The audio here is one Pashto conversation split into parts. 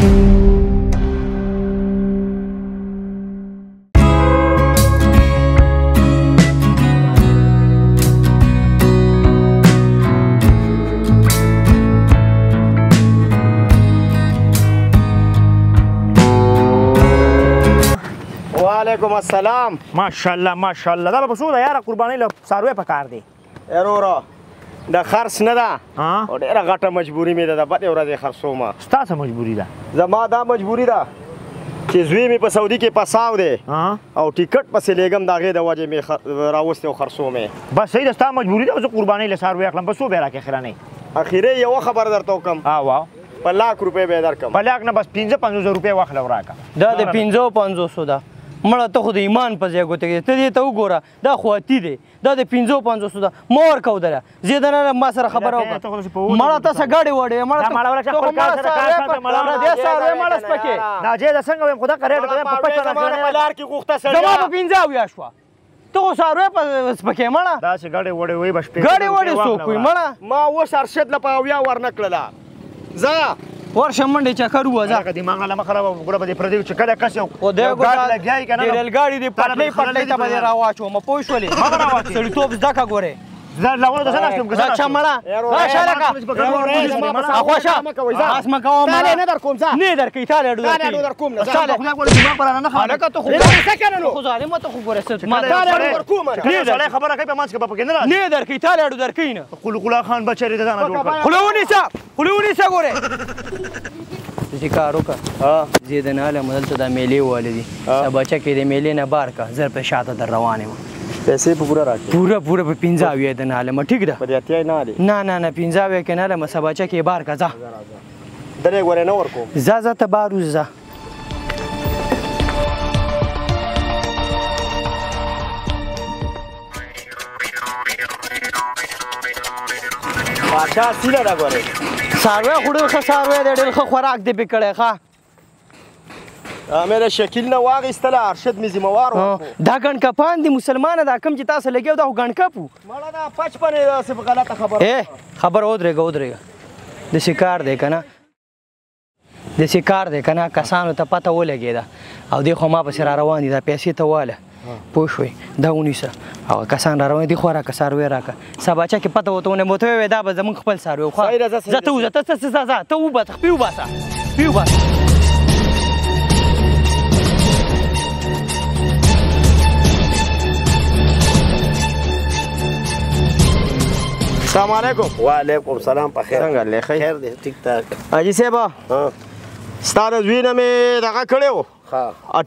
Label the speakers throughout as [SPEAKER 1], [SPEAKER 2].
[SPEAKER 1] وعلیکم السلام.
[SPEAKER 2] ماشاءالله ماشاءالله. دا به څو ده یاره قربانۍ له څاروی په کار دی.
[SPEAKER 1] وروره د خرڅ نه ده او ډېره غټه مجبوري مې ده، د بدې ورځې خرڅومه.
[SPEAKER 2] ستا څه مجبوري ده؟
[SPEAKER 1] زما دا مجبوري ده چې زوی مې په سعودي کې پساو دی او ټیکټ پسې لېږم، د هغې د وجې مې راوستی او خرڅوم یې.
[SPEAKER 2] بس صحیح ده، ستا مجبوري ده. زه قربانۍ له څاروی اخلم، په څو به یې راکړې اخرنۍ؟
[SPEAKER 1] اخرې یوه خبره درته وکړم.
[SPEAKER 2] واه.
[SPEAKER 1] په لاک روپۍ به یې درکړم.
[SPEAKER 2] په لاک نه بس 55 زره روپۍ واخله او راکړه.
[SPEAKER 3] دا د 55 ده. مړه ته خو د ایمان په ځای ګوتې کېدې، ته دې ته وګوره، دا خو اتي دی، دا د 55 ده. ما ورکودله، زه د نه ما سره خبره وکړه. مړه ته څه ګاډې وړې؟ مړه ته خو مړه څاروی څاروی مړه سپکې.
[SPEAKER 2] ناجیه ده څنګه وایم، خو دغه ریټ ته په پچه
[SPEAKER 1] په لار کې غوښته سړی.
[SPEAKER 3] زما په 75 شوه، ته خو څاروی په سپکې. مړه
[SPEAKER 2] داسې ګاډې وړې وایي به شپې
[SPEAKER 3] ګاډې وړې څوک وي؟ مړه
[SPEAKER 1] ما اوس ارشد له په 70 ورنه کړله. ځه
[SPEAKER 3] ورشه منډې چکر ووځه.
[SPEAKER 2] هلکه دماغ له مه خرابوه، ګوره به دې پردیو چې کله کس یو ګاډ لګیا یي که نه،
[SPEAKER 3] د ریل ګاډي دې پټلۍ پټلۍ ته به دې راواچوم، پوه شولې؟
[SPEAKER 2] ما به راواچوې.
[SPEAKER 3] سړیتوب زده کړه ګورې.
[SPEAKER 2] زه لاغونه ته څه ناست یم که څه
[SPEAKER 3] راشه مړه، راشه هلکه. اخوا شه، اس مه کوه مړه.
[SPEAKER 1] نه درکوم، ځه.
[SPEAKER 3] نه درکوي، تا له اډو
[SPEAKER 1] درکوم. نه
[SPEAKER 2] خدای ګوره دماغ به رانه نه خرابوي.
[SPEAKER 3] هلکه ته خو ته خو ظالمه، ته خو ګوره څه
[SPEAKER 1] ما تا له اډو درکوم.
[SPEAKER 2] نه سړی خبره کوي په منځ کې به پکې نه راځي.
[SPEAKER 3] نه درکوي، تا له اډو درکوي نه.
[SPEAKER 2] قلو قلا خان بچی دې ځانه جوړ کړ.
[SPEAKER 3] خوله ونیسه، خوله ونیسه ګورې. داسې کار وکړه، زه د نه علم دلته دا میلې والي دي، سباچه کې د میلې نه بار کړه، زه په شاته در روان یم.
[SPEAKER 1] پیسې په پوره راکړې؟
[SPEAKER 3] پوره پوره په 75 د نه علم. ټیک ده؟
[SPEAKER 1] په دې 80 نه دی.
[SPEAKER 3] نه نه نه 75 کې نه علم، سباچه کې بار کړه. ځه
[SPEAKER 1] درې ګورې نه ورکوم.
[SPEAKER 3] ځه ځه ته بار وځه. ځه
[SPEAKER 1] پاچا سیله ده ګورې.
[SPEAKER 3] څاروی خو ډېر ښه څاروی دی، ډېر ښه خوراک دې پې کړی. ښه
[SPEAKER 1] مې د شکیل نه واخیستله، ارشد مې ذمه وار ورکړو.
[SPEAKER 3] دا ګڼکپان دي مسلمانه، دا کوم چې تاسو لګیو دا خو ګڼکپ وو.
[SPEAKER 1] مړه دا پچپنې داسې په غلطه خبره.
[SPEAKER 3] خبره ودرېږه ودرېږه، داسې کار دی که نه، داسې کار دی که نه، کسانو ته پته ولګېده او دې خو ما پسې را روان دي. دا پیسې ته واله، پوه شوې؟ دا ونیسه، هغه کسان را روان دي، خو راکړه څاروی راکړه. سباچه کې پته ورته ونه ورته ووایه دا به زموږ خپل څاروی و. ځه ته وځه، ته ځه ځه، ته وباسه، خپې وباسه، خپې وباسه.
[SPEAKER 1] السلام علیکم.
[SPEAKER 4] وعلیکم السلام. په خیر؟
[SPEAKER 1] څنګه لې؟
[SPEAKER 4] خیر دی، ټیک ټاک.
[SPEAKER 1] حاجي صاحب ستا د زوی نه مې دغه کړی و،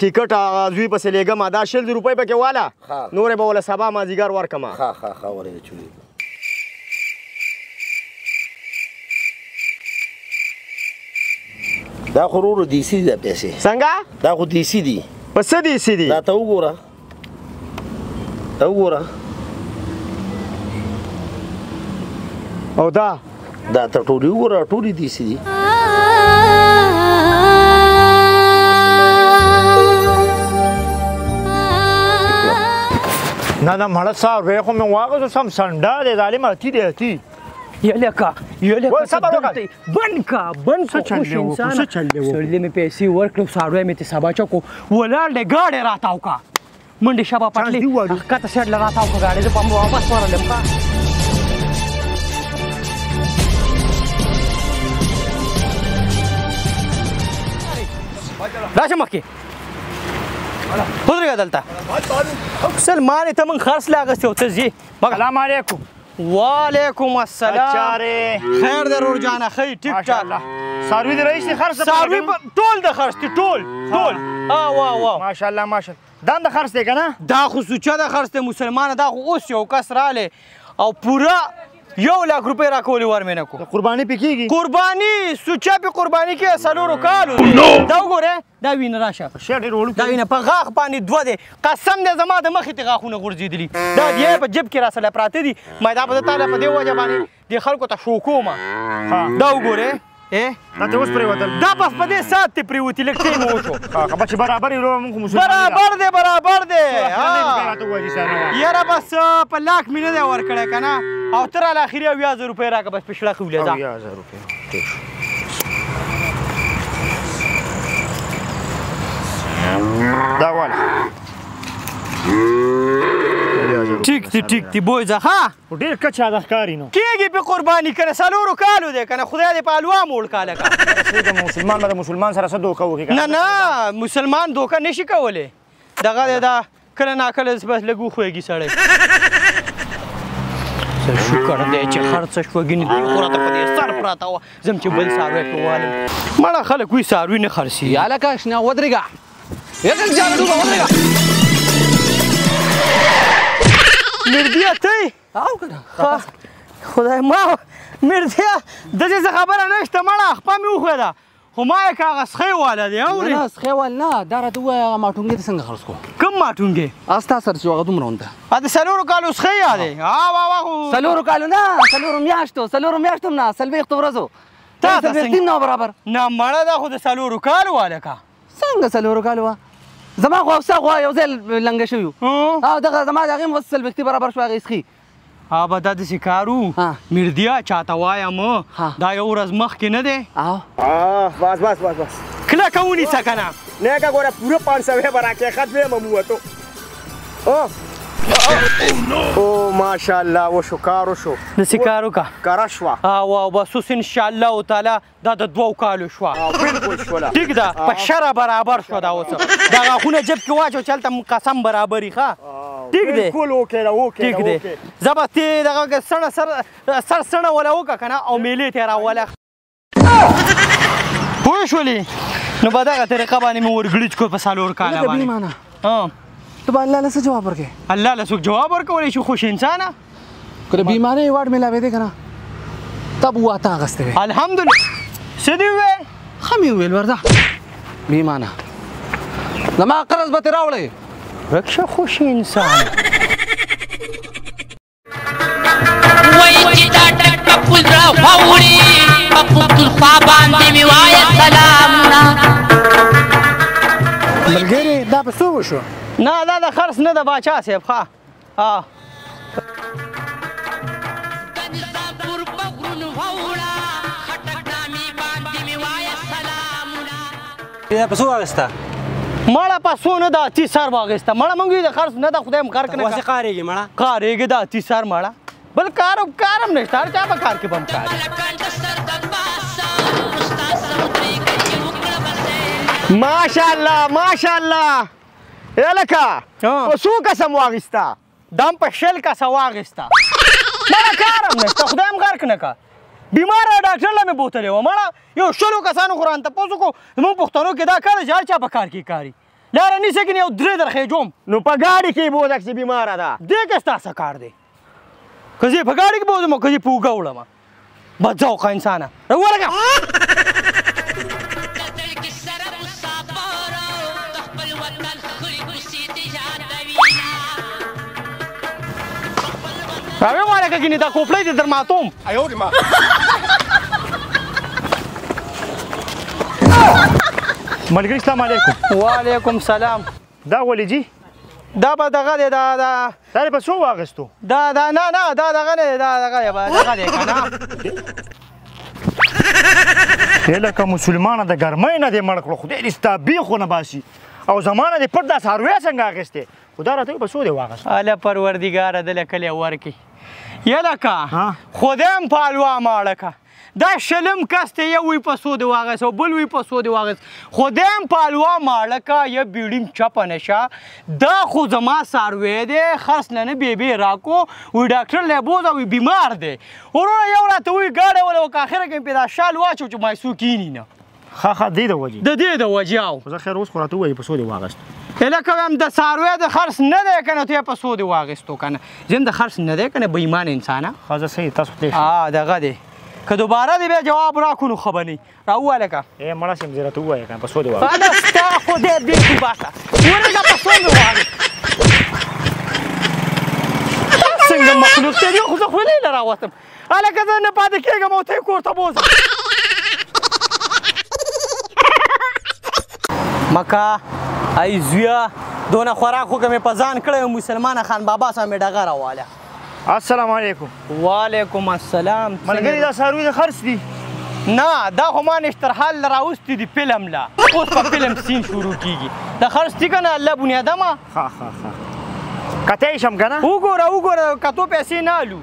[SPEAKER 1] ټیکټ هغه زوی پسې لېږم، دا 20 روپۍ پکې واله، نورې به وله سبا مازدیګر ورکړم.
[SPEAKER 4] ښه ښه ښه ورې چولې. دا خو ورور دیسي دي دا پیسې.
[SPEAKER 1] څنګه؟
[SPEAKER 4] دا خو دیسي دي.
[SPEAKER 1] په څه دیسي دي؟
[SPEAKER 4] دا ته وګوره، ته وګوره.
[SPEAKER 1] او دا
[SPEAKER 4] دا ته ټولې وګوره، ټولې دیسي دي.
[SPEAKER 2] نه نه مړه څاروی خو مې واخیستو، سم سنډه دی ظالمه، اتي دی اتي.
[SPEAKER 3] یلکه یلکه
[SPEAKER 2] صبر وکړه،
[SPEAKER 3] بند کا بند
[SPEAKER 2] څه چل دی وکړو، څه چل دی وکړو؟
[SPEAKER 3] سړي مې پیسې ورکړې، څاروی مې ترې سباچه کو ولاړ دی، ګاډی راتاو کا، منډې شبه پټلې ښکته سیډ له راتاو کا ګاډی، زه په واپس ورغلم. ښه راشه مخکې ودرېږه دلته. سلمان ته موږ خرڅ له اخیستی او ته ځې.
[SPEAKER 2] سلام علیکم.
[SPEAKER 3] وعلیکم السلام.
[SPEAKER 2] چارې
[SPEAKER 3] خیر دی ورور جانه؟ ښه ټیک ټاک.
[SPEAKER 2] څاروي دې راایستي خرڅ؟
[SPEAKER 3] څاروي ټول د خرڅ دي، ټول ټول. واه واه
[SPEAKER 2] ماشاءالله ماشاءالله. دا هم د خرڅ دی که نه؟
[SPEAKER 3] دا خو سوچه د خرڅ دی مسلمانه. دا خو اوس یو کس راغلی او پوره 1 لاک روپۍ راکولې ور مې نه کو.
[SPEAKER 2] قرباني پې کېږي؟
[SPEAKER 3] قرباني سوچه پې قرباني کېږي، 4 کالو دی. دا وګوره، دا وینه راشه، دا وینه په غاښ باندې 2 دی، قسم دی زما د مخې ته غاښونه غورځېدلي. دا دی په جیب کې راسره پراته دي، ما دا به تا له په دې وجه باندې دې خلکو ته شو کومه. دا وګوره،
[SPEAKER 2] دا ته اوس پرېوتل؟
[SPEAKER 3] دا بس په دې ساعت ته پرېوتي، لږ ټایم وشو.
[SPEAKER 2] ښه چې برابر یې موږ خو مسلمان
[SPEAKER 3] برابر دی، برابر دی. یاره بس په لاک مې نه دی ورکړی که نه، او ته راله اخري 70,000 روپۍ راکړه بس، په شړخې ولې ځه.
[SPEAKER 2] 70,000 روپۍ، ټیک شو.
[SPEAKER 3] ټیک دی ټیک دی بوځه ښه
[SPEAKER 2] ډېر کچه د ښکاري نو
[SPEAKER 3] کېږي په قرباني کنه څلورو کالو دی کنه خدای دې په الوا موړ کاله که
[SPEAKER 2] مسلمان به د مسلمان سره څه دوکه وکړي
[SPEAKER 3] نه نه مسلمان دوکه نشي کولی دغه دی دا کله ناکله بس لږ وښویږي سړی شکر دی چې خرڅه شوه ګینې دوی خو راته په دې سر پراته وه ځم چې بل څاروی پرې والم مړه خلک وایي څاروي نه خرڅېږي
[SPEAKER 5] هلکه شنه ودرېږه یکل جانه ډوبه ودرېږه
[SPEAKER 3] مردیه ته یې
[SPEAKER 5] او که نه
[SPEAKER 3] خدای ما مردیه داسې څه خبره نشته مړه خپه مې وښویده خو ما یې که هغه سخی والا دی اورې
[SPEAKER 5] نه سخی والا نه دا راته ووایه هغه ماټونګې ته څنګه خرڅ کړو
[SPEAKER 3] کوم ماټونګې
[SPEAKER 5] هغه ستا سره چې هغه دومره غونته
[SPEAKER 3] د څلورو کالو سخی یا دی وا
[SPEAKER 5] څلورو کالو نه څلورو میاشتو څلورو میاشتو هم نه څلوېښتو ورځو
[SPEAKER 3] تا ته
[SPEAKER 5] څلوېښت نه برابر
[SPEAKER 3] نه مړه دا خو د څلورو کالو واله که
[SPEAKER 5] څنګه څلورو کالو وه زما خو افسه غوا یو ځای لنګه شوي او دغه زما د هغې هم اوس څلوېښتي برابر شو هغې سخي
[SPEAKER 3] به دا داسې کار و مردیه چاته وایم دا یو ورځ مخکې نه دی
[SPEAKER 1] بس بس بس بس
[SPEAKER 3] کلکه ونیسه که نه
[SPEAKER 1] نه که ګوره پوره 500 به راکړې خط ویم ووتو او ماشاءالله وشو کار وشو
[SPEAKER 3] داسې کار وکړه
[SPEAKER 1] کره شوه
[SPEAKER 3] او بس اوس انشاءالله تعالی دا د دوو کالو شوه
[SPEAKER 1] بالکل شوله
[SPEAKER 3] ټیک ده په شرع برابر شوه دا اوس دا غاښونه جب کې واچو چې هلته قسم برابري ښه ټیک دی
[SPEAKER 1] بالکل اوکې ده اوکې
[SPEAKER 3] ټیک دی زه به تې دغه سڼه سر سر سڼه وله وکړه که نه او میلې ته یې راوله پوه شولې نو په دغه طریقه باندې مې ورګړیچ کړو په څلور کاله باندې
[SPEAKER 5] ته به الله له څه جواب ورکړې
[SPEAKER 3] الله له څوک جواب ورکولی شي خوش انسانه
[SPEAKER 5] که د بېمانۍ ایوارډ میلاوېدې که نه تا به واته اخیستې وې
[SPEAKER 3] الحمدلله څه دې وویل
[SPEAKER 5] ښه مې وویل ورځه بېمانه زما قرض به ترې راوړې
[SPEAKER 3] ورک شه خوش انسان
[SPEAKER 6] وایي چې دا ټک په پل راوړي په پښتونخوا باندې مې وایه سلامونه
[SPEAKER 7] ملګري دا په څو وشو
[SPEAKER 3] نه دا د خرڅ نه ده باچا صاحب ښه
[SPEAKER 7] دا په څو واخیسته؟
[SPEAKER 3] مړه په څو نه ده اتي سر واخیسته مړه مونږ یې د خرڅ نه ده خدای هم غرق نه
[SPEAKER 7] واسې قارېږي مړه
[SPEAKER 3] قارېږي د اتي سر مړه بل کار کار هم نشته هر چا په کار کې به هم کار
[SPEAKER 1] ماشاءالله ماشاءالله هلکه په څو کسه مو واخیسته؟
[SPEAKER 3] دا هم په 20 کسه واخیسته مړه کار هم نشته خدای هم غرق نه که بیماره ډاکټر له مې بوتلې وه مړه یو 20 کسانو خو رانه تپوس وکړو زموږ پښتنو کې دا کار دی چې هر چا په کار کې کاري لاره نیسه کنې یو 3 درخېجوم
[SPEAKER 1] نو په ګاډي کې یې بوځه چې بیماره ده
[SPEAKER 3] دې کې ستا څه کار دی که زه یې په ګاډي کې بوځم او که زه یې په اوږه وړم بدذوقه انسانه راولګه راوې ولګه ګینې دا کوپړۍ دې در ماتوم
[SPEAKER 2] ملګري سلام علیکم.
[SPEAKER 3] وعلیکم سلام.
[SPEAKER 2] دا ولې جي؟
[SPEAKER 3] دا به دغه دی دا دا
[SPEAKER 2] دا په څو واخیستو؟
[SPEAKER 3] دا دا نه نه دا دغه نه دی دا دغه دی دغه دی که نه
[SPEAKER 2] لکه مسلمانه د ګرمۍ نه دې مړ کړو خدای دې ستا بیخ ونه باسي او زما نه دې پټ دا څاروی څنګه اخیستی خو دا راته په څو دې واخیست؟
[SPEAKER 3] اله پروردګاره دله کلی ورکړي یلکه خدای هم په الوا ماړه که دا شلم کس ته یو وی په څو دې واخیست او بل وی په څو دې واخیست خدای هم په الوا ماړه که یا بیړیم چپه نه شه دا خو زما څاروی دی خرڅ له نه بې بې راکو وی ډاکټر له یې بوځه وی بیمار دی وروره یو راته وی ګاډی وله وکړه اخره کې مې پرې دا شال واچو چې مایسو کیني نه
[SPEAKER 2] ښه ښه دې د وجې
[SPEAKER 3] د دې د وجې او
[SPEAKER 2] خو زه خیر اوس خو راته ووایي په څو دې واخیست
[SPEAKER 3] هلکه وایم د څاروی د خرڅ نه دی که نه ته یې په څو دې واخیستو که نه زه د خرڅ نه دی که نه بېایمانه انسانه
[SPEAKER 2] ښه زه صحیح تاسو تللی شئ
[SPEAKER 3] دغه دی که دوباره دې بیا جواب راکړو نو ښه به نه راووایه لکه
[SPEAKER 2] ای مړه شم زه راته ووایه که نه په څو دې واخیست
[SPEAKER 3] اله ستا خدای بېخ وباسه ورېږه په څو مې واخیست څنګه مخلوق دی خو زه خولې له راوتم هلکه زه نه پاتې کېږم او ته یې کور ته بوځه مکه ای زویه دونه خوراک خو که مې په ځان کړی وم مسلمانه خان بابا سره مې ډغره واله.
[SPEAKER 2] السلام علیکم.
[SPEAKER 3] وعلیکم السلام.
[SPEAKER 2] ملګري دا څاروي د خرڅ دي؟
[SPEAKER 3] نه دا خو ما نشترحال له راوستي دي فلم له اوس په فلم سین شروع کېږي د خرڅ دي که نه الله بنیادمه.
[SPEAKER 2] ښه ښه ښه کتی شم که نه؟
[SPEAKER 3] وګوره وګوره، کتو پیسې نه الو.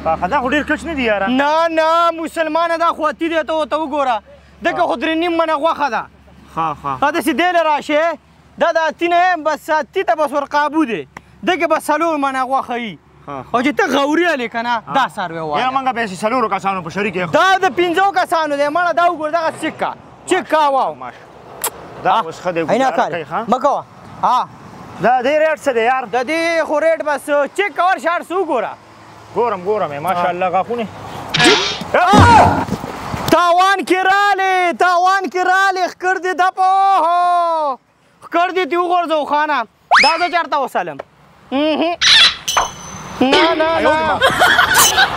[SPEAKER 2] دا خو ډېر کچ نه دی یاره.
[SPEAKER 3] نه نه مسلمانه، دا خو اتي دی، ته ورته وګوره، دغه خو 3.5 منه غوښه ده.
[SPEAKER 2] ښه ښه،
[SPEAKER 3] داسې دی له راشې، دا د اتي نه بس اتي ته بس ورقابو دی، دغه بس 4 منه غوښه وي. او چې ته غوري الې که نه، دا څاروی واله.
[SPEAKER 2] یاره موږ به 4 کسانو په شریک یې.
[SPEAKER 3] دا د 5 کسانو دی مړه. دا وګوره دغه چکه چکه، واو
[SPEAKER 2] دا اوس ښه دی.
[SPEAKER 3] عینا کار مه کوه. ها
[SPEAKER 2] دا دې ریټ څه دی یار؟
[SPEAKER 3] د دې خو ریټ بس چک ورشه، هر څه وګوره.
[SPEAKER 2] ګورم ګورم یې، ماشاءالله غاښونه.
[SPEAKER 3] تاوان کې رالې، تاوان کې رالې، ښکر دې دپه، اوهو ښکر دې ترې وغورځوو خانه. دا زه چېرته وسلم؟ نه نه نه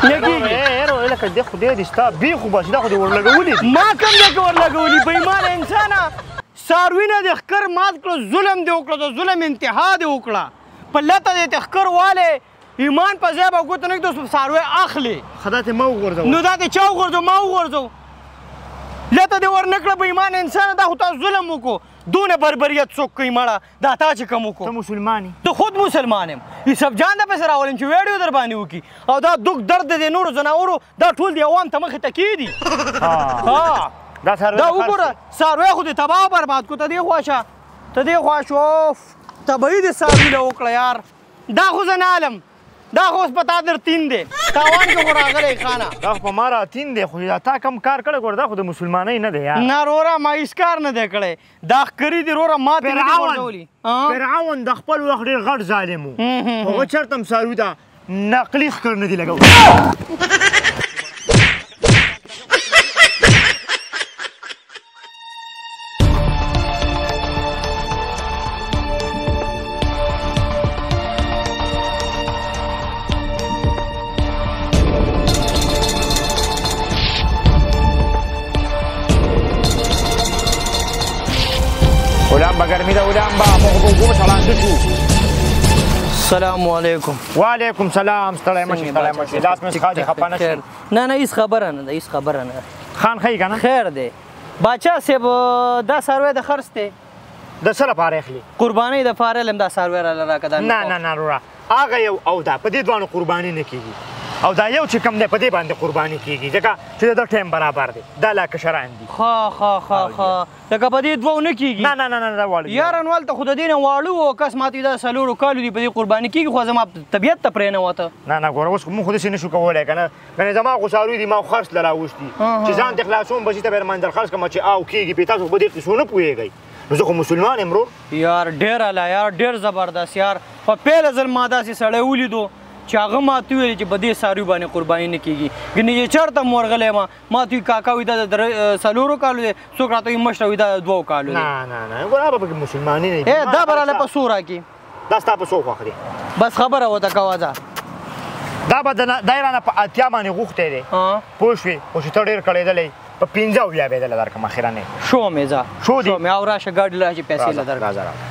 [SPEAKER 3] نه کېږي.
[SPEAKER 2] یاره لکه دې خدای دې ستا بیخ وباسي، دا خو دې ورلګولي دي.
[SPEAKER 3] ما کوم ځای کې ورلګولي؟ بېایمانه انسانه، څاروي نه دې ښکر مات کړو، ظلم دې وکړو، د ظلم انتها دې وکړه، په لته دې ته ښکر والی، ایمان په ځای به ګوته نه ږدو، څاروی اخلې.
[SPEAKER 2] ښه دا ترې مه وغورځوه.
[SPEAKER 3] نو دا دې چا وغورځوه؟ ما وغورځوه؟ لته دې ورنه کړه بېایمانه انسانه، دا خو تا ظلم وکړو. دونه بربریت څوک کوي مړه؟ دا تا چې کوم وکړو.
[SPEAKER 2] ته مسلمان یې؟
[SPEAKER 3] ته خود مسلمان یم. یوسف جان د پسې راولم چې ویډیو در باندې وکړي، او دا دوک درد د نورو ځناورو دا ټول د عوام ته مخې ته کېدي. ها
[SPEAKER 2] دا څاروی
[SPEAKER 3] دا وګوره، څاروی خو دې تباه برباد کړو. ته دې خوا شه، ته دې خوا شو، تباهي دې څاروي له وکړه یار. دا خو زه نه الم، دا خو اوس په تا در تین دی، تاوان کې خو راغلی خانه.
[SPEAKER 2] دا خو په ما راتین دی، خو دا تا کوم کار کړی ګوره، دا خو د مسلمانۍ نه دی یار.
[SPEAKER 3] نه وروره، ما هېڅ کار نه دی کړی، دا ښکري دي وروره، ما ته نه دي غورځولي.
[SPEAKER 2] فرعون د خپل وخت ډېر غټ ظالم و، هغه چېرته هم څاروي ته نقلي ښکر نه دي لګولی. ولامبه ګرمي ده، ولامبه، موږ په اوبو سړانده شو.
[SPEAKER 3] السلام علیکم.
[SPEAKER 2] وعلیکم سلام. ستړی مه شې، ستړی مه شې، لاس مې څښه دې خفه نه شې.
[SPEAKER 3] نه نه هېڅ خبره نه ده، هېڅ خبره نه ده.
[SPEAKER 2] خان ښه یې که نه؟
[SPEAKER 3] خیر دی باچا صاحب. دا څاروی د خرڅ دی.
[SPEAKER 2] د څه لپاره یې اخلي؟
[SPEAKER 3] قربانۍ دپاره لم دا څاروی راله راکړه. دا
[SPEAKER 2] نه نه نه وروره، هغه یو او دا په دې دواړو قرباني نه کېږي، او دا یو چې کوم دی په دې باندې قرباني کېږي، ځکه چې د ده ټایم برابر دی، دا لا کشران دي.
[SPEAKER 3] ښه ښه ښه ښه، لکه په دې دوو نه کېږي.
[SPEAKER 2] نه نه نه نه، دا واړه دي.
[SPEAKER 3] یاره نو هلته خو د دې نه واړه وو، کس ماته دا 4 کالو دي په دې قرباني کېږي، خو زما طبیعت ته پرې نه وته.
[SPEAKER 2] نه نه ګوره، اوس موږ خو داسې نه شو کولی که نه، کنې زما خو څاروي دي، ما خو خرڅ له راوستي، چې ځان ته خلاصوم بس ته به یې منظر خرڅ کړم چې آو کېږي پرې. تاسو خو په دې قصو نه پوهېږئ، نو زه خو مسلمان یم ورور.
[SPEAKER 3] یار ډېر اعلی یار، ډېر زبردست یار. په پیله ځل ما داسې سړی ولیدو چې هغه ماته وویل چې په دې څاروي باندې قرباني نه کېږي، ګنې چې چېرته هم ورغلی ما ماته وایي کاکا وایي دا د 4 کالو دی، څوک راته وایي مشره وایي دا د 2 کالو دی.
[SPEAKER 2] نه نه نه ګوره، به پکې مسلماني نه.
[SPEAKER 3] دا به راله په څو راکړي؟
[SPEAKER 2] دا ستا په څو خوښ دی؟
[SPEAKER 3] بس خبره ورته کوه ځه.
[SPEAKER 2] دا به دا یې رانه په 80 باندې غوښتی دی، پوه شوې؟ خو چې ته ډېر کړېدلی، په 75 به یې دله درکړم اخرنی.
[SPEAKER 3] شو مې ځه،
[SPEAKER 2] شو دي؟
[SPEAKER 3] شو مې. او راشه ګاډي راشه، پیسې له درکړم.
[SPEAKER 2] راځه راځه.